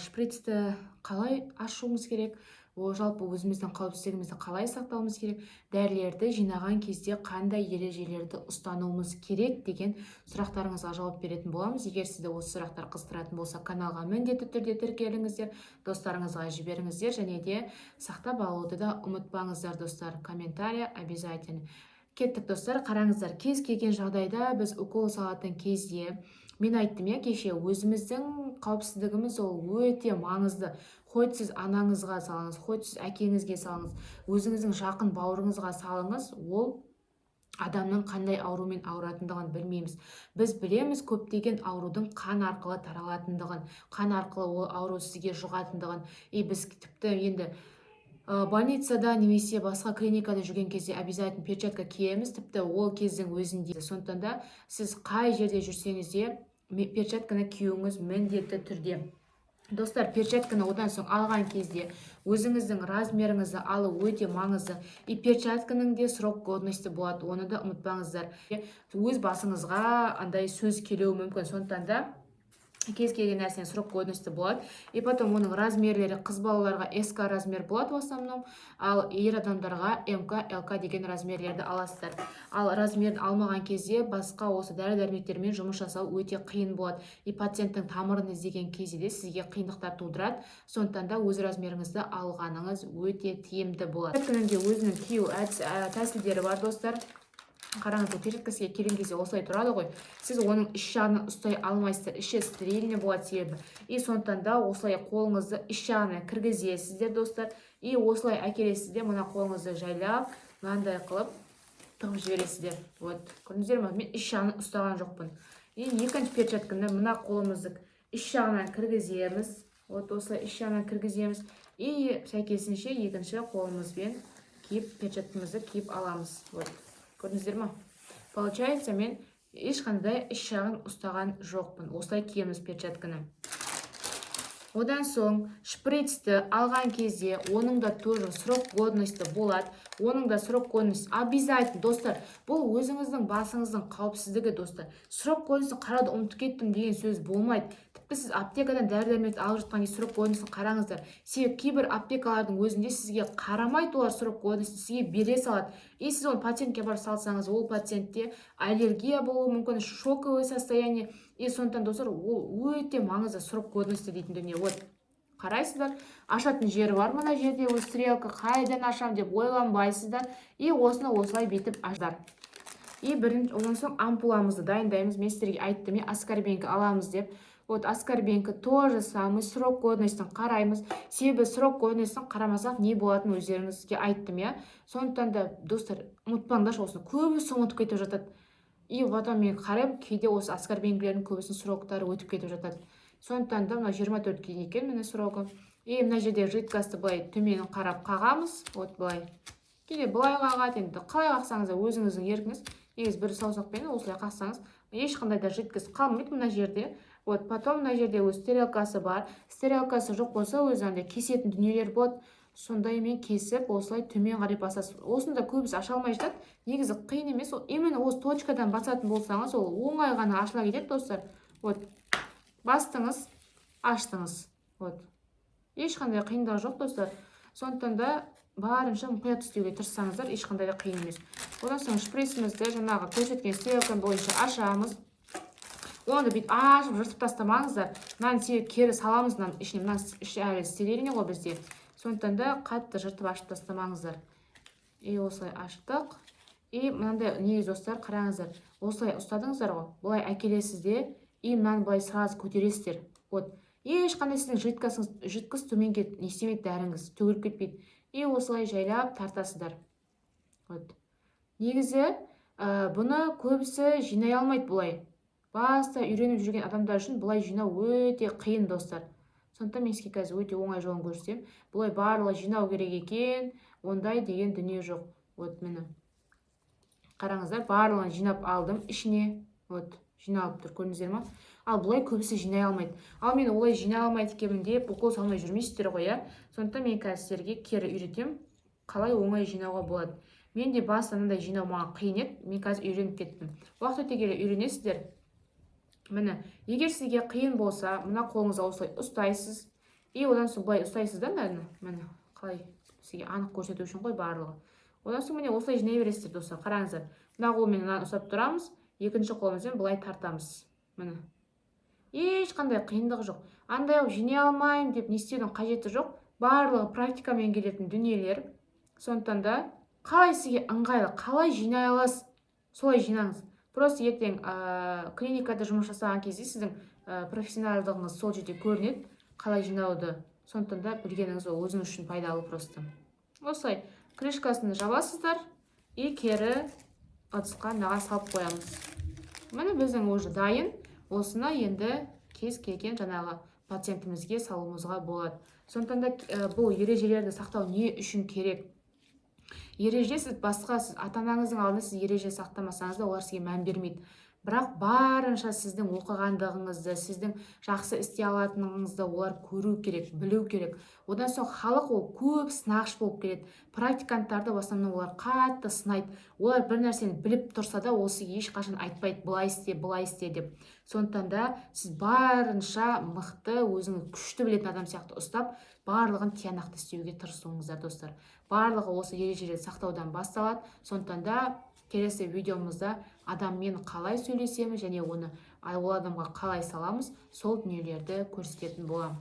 Шприцті қалай ашуымыз керек, ол жалпы өзіміздің қауіпсіздігімізді қалай сақтауымыз керек, дәрілерді жинаған кезде қандай ережелерді ұстануымыз керек деген сұрақтарыңызға жауап беретін боламыз. Егер сізді осы сұрақтар қызықтыратын болса, каналға міндетті түрде тіркеліңіздер, достарыңызға жіберіңіздер және де сақтап алуды да ұмытпаңыздар, достар. Комментарий обязательно. Кеттік, достар. Қараңыздар, кез келген жағдайда біз укол салатын кезде, мен айттым, иә, кеше, өзіміздің қауіпсіздігіміз ол өте маңызды. Хоть сіз анаңызға салыңыз, хоть сіз әкеңізге салыңыз, өзіңіздің жақын бауырыңызға салыңыз, ол адамның қандай аурумен ауыратындығын білмейміз. Біз білеміз көптеген аурудың қан арқылы таралатындығын, қан арқылы ол ауру сізге жұғатындығын. И біз тіпті енді больницада немесе басқа клиникада жүрген кезде обязательно перчатка киеміз, тіпті ол кездің өзінде. Сондықтан да сіз қай жерде жүрсеңіз де, перчатканы киюіңіз міндетті түрде, достар. Перчатканы одан соң алған кезде өзіңіздің размеріңізді алу өте маңызды. И перчатканың де срок годности болады, оны да ұмытпаңыздар. Өз басыңызға андай сөз келуі мүмкін. Сондықтан да кез келген нәрсенің срок годности болады. И потом оның размерлері: қыз балаларға СК размер болады в основном, ал ер адамдарға МК, ЛК деген размерлерді аласыздар. Ал размерін алмаған кезде басқа осы дәрі дәрмектермен жұмыс жасау өте қиын болады и пациенттің тамырын іздеген кезде де сізге қиындықтар тудырады. Сондықтан да өз размеріңізді алғаныңыз өте тиімді болады. Перчатканың де өзінің кию әдіс, тәсілдері бар, достар. Қараңыз, бұл перчатка сізге келген кезде осылай тұрады ғой. Сіз оның іш жағынан ұстай алмайсыздар, іші стерильный болады себебі. И сондықтан да осылай қолыңызды іш жағына кіргізесіздер, достар, и осылай әкелесіз де, мына қолыңызды жайлап мынандай қылып тығып жібересіздер. Вот, көрдіңіздер ма, мен іш жағынан ұстаған жоқпын. И екінші перчатканы мына қолымызды іш жағынан кіргіземіз. Вот осылай іш жағынан кіргіземіз и сәйкесінше екінші қолымызбен киіп, перчаткамызды киіп аламыз. Вот, көрдіңіздер ма? Получается, мен ешқандай іш жағын ұстаған жоқпын. Осылай киеміз перчатканы. Одан соң шприцті алған кезде оның да тоже срок годности болады. Оның да срок годности обязательно, достар. Бұл өзіңіздің басыңыздың қауіпсіздігі, достар. Срок годностьін қарауды ұмытып кеттім деген сөз болмайды. Тіпті сіз аптекадан дәрі дәрмекті алып жатқан кезде срок годностьін қараңыздар. Себебі кейбір аптекалардың өзінде сізге қарамайды олар срок годностьін, сізге бере салады. И сіз оны пациентке барып салсаңыз, ол пациентте аллергия болуы мүмкін, шоковое состояние. И сондықтан, достар, ол өте маңызды, срок годности дейтін дүние. Вот, қарайсыздар, ашатын жері бар мына жерде, өз стрелка. Қайдан ашамын деп ойланбайсыздар и осыны осылай бүйтіп ашыңдар. И бірінші, одан соң ампуламызды дайындаймыз. Мен сіздерге айттым, иә, аскорбинка аламыз деп. Вот, аскорбинка тоже самый, срок годностьін қараймыз. Себебі срок годностьін қарамасақ, не болатынын өздеріңізге айттым, иә. Сондықтан да, достар, ұмытпаңдаршы осыны. Көбісі ұмытып кетіп жатады. И потом мен қараймын, кейде осы аскорбинкілердің көбісінің сроктары өтіп кетіп жатады. Сондықтан да мына 24-ке дейін екен, міне, срогы. И мына жерде жидкостьті былай төмен қарап қағамыз. Вот былай, кейде былай қағады, енді қалай қақсаңыз да өзіңіздің еркіңіз. Негізі бір саусақпен осылай қақсаңыз, ешқандай да жидкость қалмайды мына жерде. Вот, потом мына жерде өз стрелкасы бар. Стрелкасы жоқ болса, өзі андай кесетін дүниелер болады, сондаймен кесіп, осылай төмен қарай басасыз. Осыны да көбісі аша алмай жатады. Негізі қиын емес ол. Именно осы точкадан басатын болсаңыз, ол оңай ғана ашыла кетеді, достар. Вот, бастыңыз, аштыңыз. Вот, ешқандай қиындығы жоқ, достар. Сондықтан да барынша мұқият істеуге тырыссаңыздар, ешқандай да қиын емес. Одан соң шприцімізді жаңағы көрсеткен стрелка бойынша ашамыз. Оны бүйтіп ашып, жыртып тастамаңыздар мынаны, себебі кері саламыз мынаның ішіне. Мынаның іші әлі стерильный ғой бізде. Сондықтан да қатты жыртып, ашып тастамаңыздар. И осылай аштық. И мынандай негізі, достар, қараңыздар, осылай ұстадыңыздар ғой, былай әкелесіз де, и мынаны былай сразу көтересіздер. Вот, ешқандай сіздің жидкость төменге не істемейді, дәріңіз төгіліп кетпейді. И осылай жайлап тартасыздар. Вот, негізі бұны көбісі жинай алмайды бұлай. Баста үйреніп жүрген адамдар үшін бұлай жинау өте қиын, достар. Сондықтан мен сізге қазір өте оңай жолын көрсетемін. Бұлай барлығы жинау керек екен, ондай деген дүние жоқ. Вот, міне, қараңыздар, барлығын жинап алдым ішіне. Вот, жиналып тұр, көрдіңіздер ма? Ал бұлай көбісі жинай алмайды. Ал мен олай жинай алмайды екенмін деп укол салмай жүрмейсіздер ғой, иә? Сондықтан мен қазір сіздерге кері үйретемін, қалай оңай жинауға болады. Мен де басында мынандай жинау маған қиын еді, мен қазір үйреніп кеттім. Уақыт өте келе үйренесіздер. Міне, егер сізге қиын болса, мына қолыңызға осылай ұстайсыз. И одан соң былай ұстайсыз да мынаны. Міне, қалай сізге анық көрсету үшін ғой барлығы. Одан соң, міне, осылай жинай бересіздер, достар. Қараңыздар, мына қолмен мынаны ұстап тұрамыз, екінші қолымызбен былай тартамыз. Міне, ешқандай қиындығы жоқ. Андай қылып жинай алмаймын деп не істеудің қажеті жоқ. Барлығы практикамен келетін дүниелер. Сондықтан да қалай сізге ыңғайлы, қалай жинай аласыз, солай жинаңыз. Просто ертең клиникада жұмыс жасаған кезде сіздің профессионалдығыңыз сол жерде көрінеді, қалай жинауды. Сондықтан да білгеніңіз ол өзіңіз үшін пайдалы. Просто осылай крышкасын жабасыздар и кері ыдысқа, мынаға салып қоямыз. Міне, біздің уже дайын. Осыны енді кез келген жаңағы пациентімізге салуымызға болады. Сондықтан да бұл ережелерді сақтау не үшін керек? Ереже, сіз басқа, сіз ата анаңыздың алдында сіз ереже сақтамасаңыз да, олар сізге мән бермейді. Бірақ барынша сіздің оқығандығыңызды, сіздің жақсы істей алатыныңызды олар көру керек, білу керек. Одан соң халық ол көп сынағыш болып келеді. Практиканттарды в основном олар қатты сынайды. Олар бір нәрсені біліп тұрса да, ол сізге ешқашан айтпайды: «Былай істе, былай істе», – деп. Сондықтан да сіз барынша мықты, өзіңіз күшті білетін адам сияқты ұстап, барлығын тиянақты істеуге тырысуыңыздар, достар. Барлығы осы ережелерді сақтаудан басталады. Сондықтан да келесі видеомызда адаммен қалай сөйлесеміз және оны ол адамға қалай саламыз, сол дүниелерді көрсететін боламын.